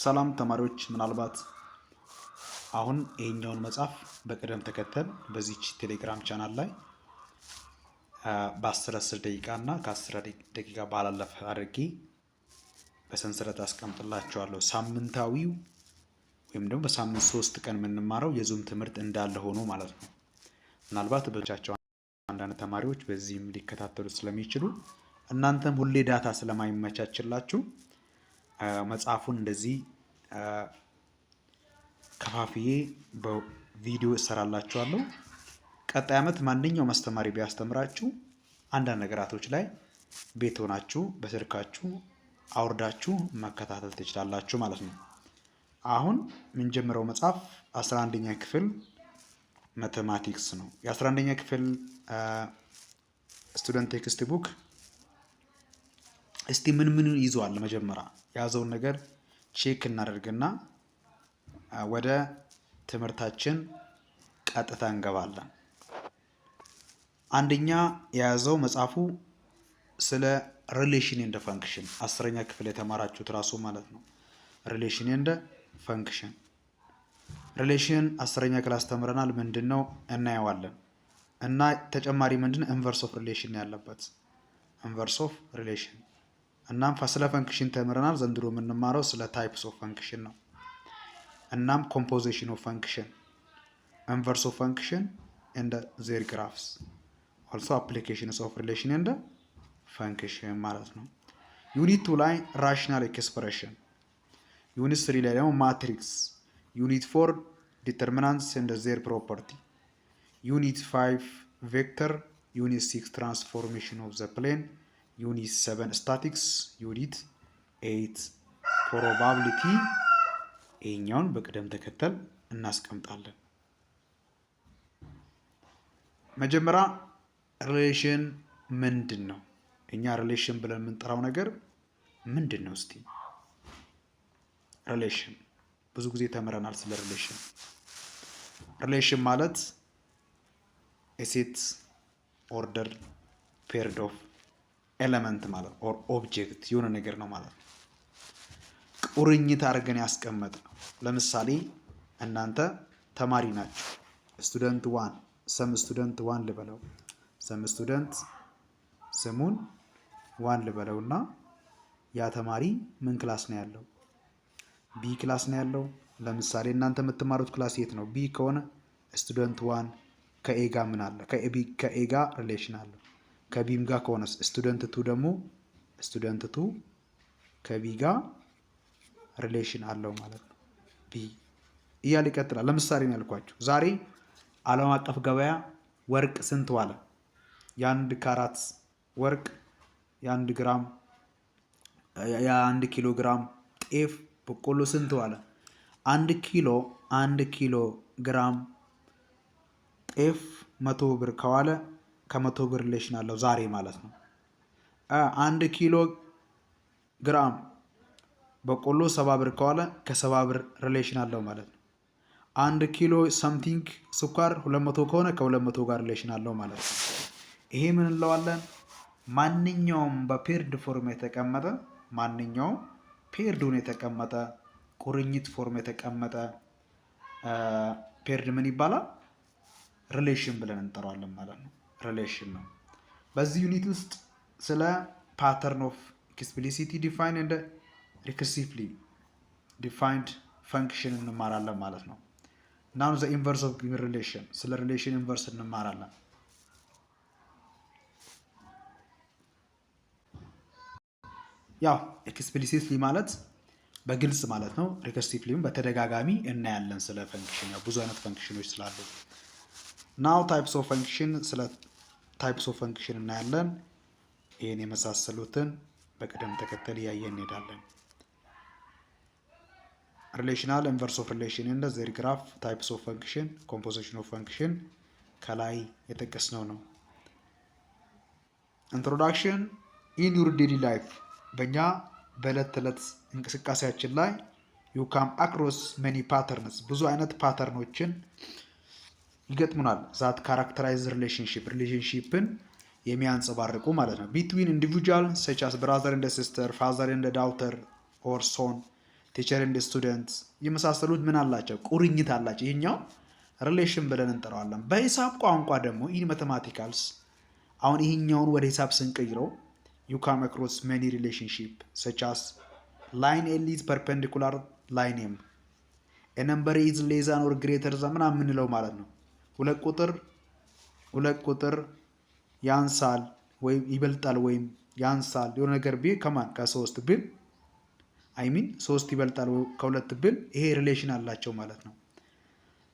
ሰላም ተማሪዎች፣ ምናልባት አሁን ይሄኛውን መጽሐፍ በቅደም ተከተል በዚች ቴሌግራም ቻናል ላይ በአስር አስር ደቂቃ እና ከ10 ደቂቃ ባላለፈ አድርጌ በሰንሰለት አስቀምጥላችኋለሁ። ሳምንታዊው ወይም ደግሞ በሳምንት 3 ቀን የምንማረው የ Zoom ትምህርት እንዳለ ሆኖ ማለት ነው። ምናልባት በቻቸው አንዳንድ ተማሪዎች በዚህም ሊከታተሉ ስለሚችሉ፣ እናንተም ሁሌ data ስለማይመቻችላችሁ መጽሐፉን እንደዚህ ከፋፍዬ በቪዲዮ እሰራላችኋለሁ። ቀጣይ ዓመት ማንኛውም አስተማሪ ቢያስተምራችሁ አንዳንድ ነገራቶች ላይ ቤት ሆናችሁ በስልካችሁ አውርዳችሁ መከታተል ትችላላችሁ ማለት ነው። አሁን የምንጀምረው መጽሐፍ 11ኛ ክፍል mathematics ነው። የ11ኛ ክፍል student textbook እስቲ ምን ምን ይዟል? መጀመሪያ የያዘውን ነገር check እናደርግና ወደ ትምህርታችን ቀጥታ እንገባለን። አንደኛ የያዘው መጽሐፉ ስለ relation and function፣ 10ኛ ክፍል የተማራችሁት ራሱ ማለት ነው። Relation and function፣ relation 10ኛ class ተምረናል። ምንድን ነው እናየዋለን። እና ተጨማሪ ምንድን inverse of relation ያለበት፣ inverse of relation። እናም ስለ function ተምረናል። ዘንድሮ የምንማረው ስለ types of function ነው። እናም composition of function፣ inverse of function and their graphs፣ also applications of relation and function ማለት ነው። Unit 2 ላይ rational expression፣ unit 3 ላይ ደግሞ matrix፣ unit 4 determinants and their property፣ unit 5 vector፣ unit 6 transformation of the plane፣ unit 7 statistics፣ unit 8 probability። ይሄኛውን በቅደም ተከተል እናስቀምጣለን። መጀመሪያ relation ምንድን ነው? እኛ relation ብለን የምንጠራው ነገር ምንድን ነው? እስቲ relation ብዙ ጊዜ ተምረናል ስለ relation። Relation ማለት a set order paired of element ማለት or object የሆነ ነገር ነው ማለት ነው። ቁርኝት አድርገን ያስቀመጥነው። ለምሳሌ እናንተ ተማሪ ናችሁ። Student one፣ some student one ልበለው፣ some student ስሙን one ልበለው እና ያ ተማሪ ምን class ነው ያለው? B class ነው ያለው። ለምሳሌ እናንተ የምትማሩት class የት ነው? B ከሆነ student one ከ A ጋር ምን አለ? ከ A ጋር relation አለው። ከ B ም ጋር ከሆነ student two ደግሞ student two ከ B ጋር relation አለው ማለት ነው። B እያለ ይቀጥላል። ለምሳሌ ነው ያልኳችሁ። ዛሬ ዓለም አቀፍ ገበያ ወርቅ ስንት ዋለ? የ1 ካራት ወርቅ፣ የ1 ግራም፣ የ1 ኪሎ ግራም ጤፍ፣ በቆሎ ስንት ዋለ? 1 ኪሎ 1 ኪሎ ግራም ጤፍ 100 ብር ከዋለ ከ100 ብር relation አለው ዛሬ ማለት ነው። 1 ኪሎ ግራም በቆሎ 70 ብር ከዋለ ከ70 ብር relation አለው ማለት ነው። 1 ኪሎ something ስኳር 200 ከሆነ ከ200 ጋር relation አለው ማለት ነው። ይሄ ምን እንለዋለን? ማንኛውም በ paired form የተቀመጠ፣ ማንኛውም paired ሆኖ የተቀመጠ፣ ቁርኝት form የተቀመጠ paired ምን ይባላል? Relation ብለን እንጠራዋለን ማለት ነው። Relation ነው። በዚህ unit ውስጥ ስለ pattern of explicitly defined and recursively defined function እንማራለን ማለት ነው። Now the inverse of relation፣ ስለ relation inverse እንማራለን። ያው explicitly ማለት በግልጽ ማለት ነው። Recursively ም በተደጋጋሚ እናያለን ስለ function፣ ያው ብዙ አይነት function ኖች ስላሉ። Now types of function፣ ስለ types of function እናያለን። ይህን የመሳሰሉትን በቅደም ተከተል እያየን እንሄዳለን። Relational፣ inverse of relation and their graph፣ types of function፣ composition of function ከላይ የጠቀስነው ነው። Introduction። In your daily life፣ በእኛ በዕለት ተዕለት እንቅስቃሴያችን ላይ you come across many patterns፣ ብዙ አይነት pattern ኖችን ይገጥሙናል። That characterize relationship፣ relationship ን የሚያንጸባርቁ ማለት ነው። Between individual such as brother and sister፣ father and daughter or son። Teacher and student የመሳሰሉት ምን አላቸው? ቁርኝት አላቸው። ይህኛው relation ብለን እንጠራዋለን። በሂሳብ ቋንቋ ደግሞ in mathematicals አሁን ይህኛውን ወደ ሂሳብ ስንቀይረው you come across many relationship, such as line L is perpendicular line M, number is less than or greater than ምናምን የምንለው ማለት ነው። ሁለት ቁጥር ያንሳል ወይም ይበልጣል ወይም ያንሳል የሆነ ነገር ቢል ከማን ከሶስት ብል፣ I mean ሶስት ይበልጣል ከሁለት ብል ይሄ relation አላቸው ማለት ነው።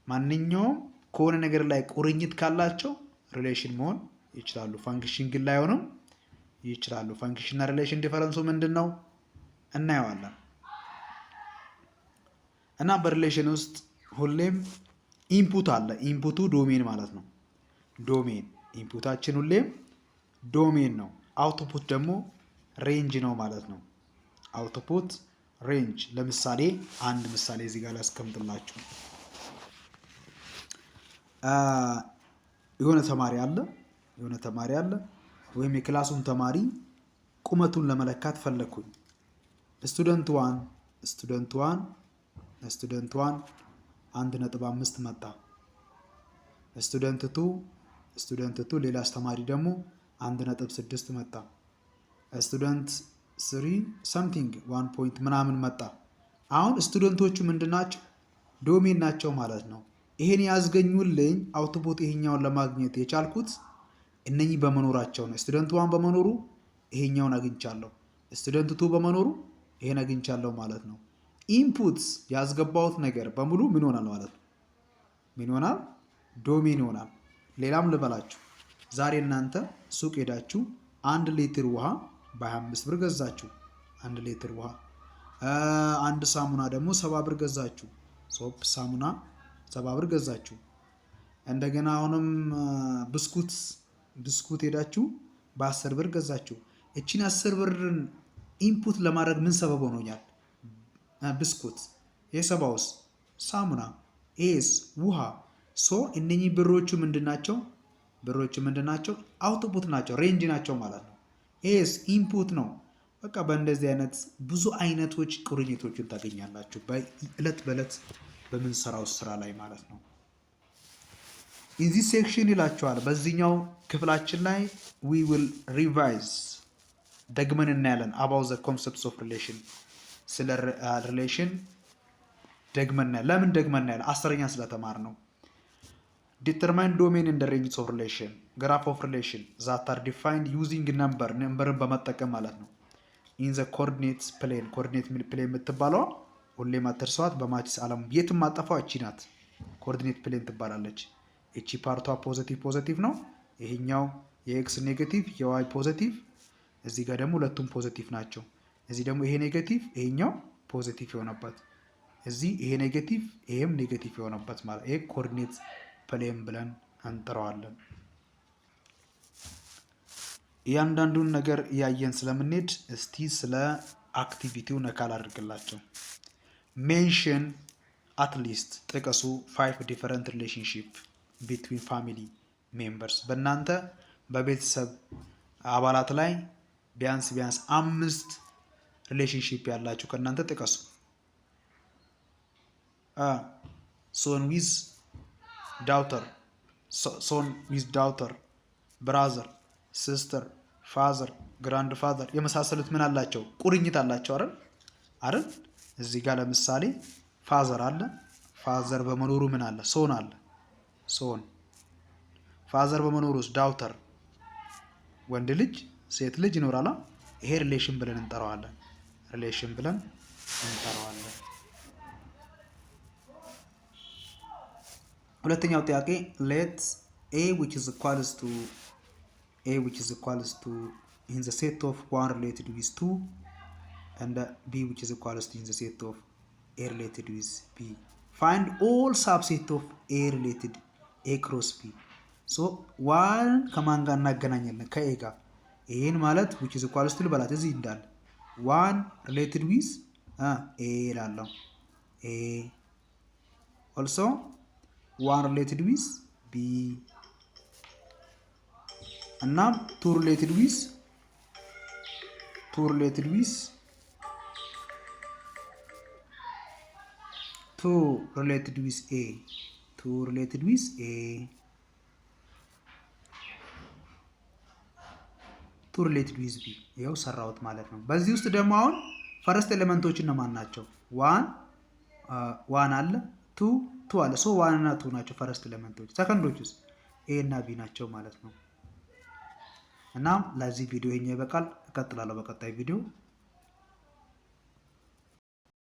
ማንኛውም ከሆነ ነገር ላይ ቁርኝት ካላቸው relation መሆን ይችላሉ። Function ግን ላይሆኑም ይችላሉ። Function እና relation difference ኡ ምንድን ነው እናየዋለን። እና በ relation ውስጥ ሁሌም input አለ። Input ኡ domain ማለት ነው። Domain input ኣችን ሁሌም domain ነው። Output ደግሞ range ነው ማለት ነው። Output range። ለምሳሌ አንድ ምሳሌ እዚህ ጋር ላስቀምጥላችሁ። የሆነ ተማሪ አለ ወይም የ class ኡን ተማሪ ቁመቱን ለመለካት ፈለግኩኝ። Student one 1.5 መጣ። Student two ሌላ አስተማሪ ደግሞ 1.6 መጣ። Student three something one point ምናምን መጣ። አሁን student ኦቹ ምንድን ናቸው? Domain ናቸው ማለት ነው። ይሄን ያስገኙልኝ output ይሄኛውን ለማግኘት የቻልኩት እነኚህ በመኖራቸው ነው። Student one በመኖሩ ይሄኛውን አግኝቻለሁ። Student two በመኖሩ ይሄን አግኝቻለሁ ማለት ነው። Input ያስገባሁት ነገር በሙሉ ምን ይሆናል ማለት ነው? ምን ይሆናል? Domain ይሆናል። ሌላም ልበላችሁ። ዛሬ እናንተ ሱቅ ሄዳችሁ 1 ሊትር ውሃ በ25 ብር ገዛችሁ። 1 ሊትር ውሃ፣ አንድ ሳሙና ደግሞ 70 ብር ገዛችሁ። Soap ሳሙና 70 ብር ገዛችሁ። እንደገና አሁንም ብስኩት ሄዳችሁ በ10 ብር ገዛችሁ። እቺን 10 ብርን input ለማድረግ ምን ሰበብ ሆኖኛል? ብስኩት። የሰባውስ ሳሙና፣ ኤስ ውሃ። So እነኚህ ብሮቹ ምንድን ናቸው? ብሮቹ ምንድን ናቸው? Output ናቸው፣ range ናቸው ማለት ነው። ኤስ input ነው። በቃ በእንደዚህ አይነት ብዙ አይነቶች ቁርኝቶችን ታገኛላችሁ በእለት በእለት በምንሰራው ስራ ላይ ማለት ነው። In this section ይላችኋል። በዚህኛው ክፍላችን ላይ we will revise ደግመን እናያለን about the concepts of relation፣ ስለ relation ደግመን እናያለን። ለምን ደግመን እናያለን? አስረኛ ስለተማርን ነው። Determine domain and range of relation, graph of relation that are defined using number፣ number ን በመጠቀም ማለት ነው። In the coordinates plane፣ coordinate plane የምትባለዋ ሁሌም አትርሷት። በ maths ዓለም የትም አጠፋው እቺ ናት። Coordinate plane ትባላለች። እቺ part ኧ positive positive ነው። ይሄኛው የ x negative የ y positive፣ እዚህ ጋር ደግሞ ሁለቱም positive ናቸው። እዚህ ደግሞ ይሄ negative ይሄኛው positive የሆነበት፣ እዚህ ይሄ negative ይሄም negative የሆነበት ማለት ይሄ coordinate plane ብለን እንጠራዋለን። እያንዳንዱን ነገር እያየን ስለምንሄድ እስቲ ስለ activity ው ነካ ላድርግላችሁ። Mention at least ጥቀሱ five different relationship between family members። በእናንተ በቤተሰብ አባላት ላይ ቢያንስ ቢያንስ አምስት relationship ያላችሁ ከእናንተ ጥቀሱ። Son with daughter፣ son with daughter፣ brother፣ sister፣ father፣ grandfather የመሳሰሉት ምን አላቸው? ቁርኝት አላቸው አይደል? አይደል? እዚህ ጋር ለምሳሌ father አለ። Father በመኖሩ ምን አለ? Son አለ። Son father በመኖሩ ውስጥ daughter ወንድ ልጅ ሴት ልጅ ይኖራል። ይሄ relation ብለን እንጠራዋለን። Relation ብለን እንጠራዋለን። ሁለተኛው ጥያቄ let A which is equals to in the set of one related with two and B which is equals to in the set of A related with B. Find all subset of A related A cross B. So one ከማን ጋር እናገናኛለን? ከ A ጋር። ይህን ማለት which is equals to ልበላት እዚህ እንዳለ one related with A ላለው A, also one related with B እና two related with Two related with A, two related with A, two related with B። ይኸው ሰራሁት ማለት ነው። በዚህ ውስጥ ደግሞ አሁን first element ኦች እነማን ናቸው? One one አለ፣ two two አለ። So one እና two ናቸው first element ኦች። Second ኦች ውስጥ A እና B ናቸው ማለት ነው። እናም ለዚህ ቪዲዮ ይሄኛው ይበቃል። እቀጥላለሁ በቀጣይ ቪዲዮ።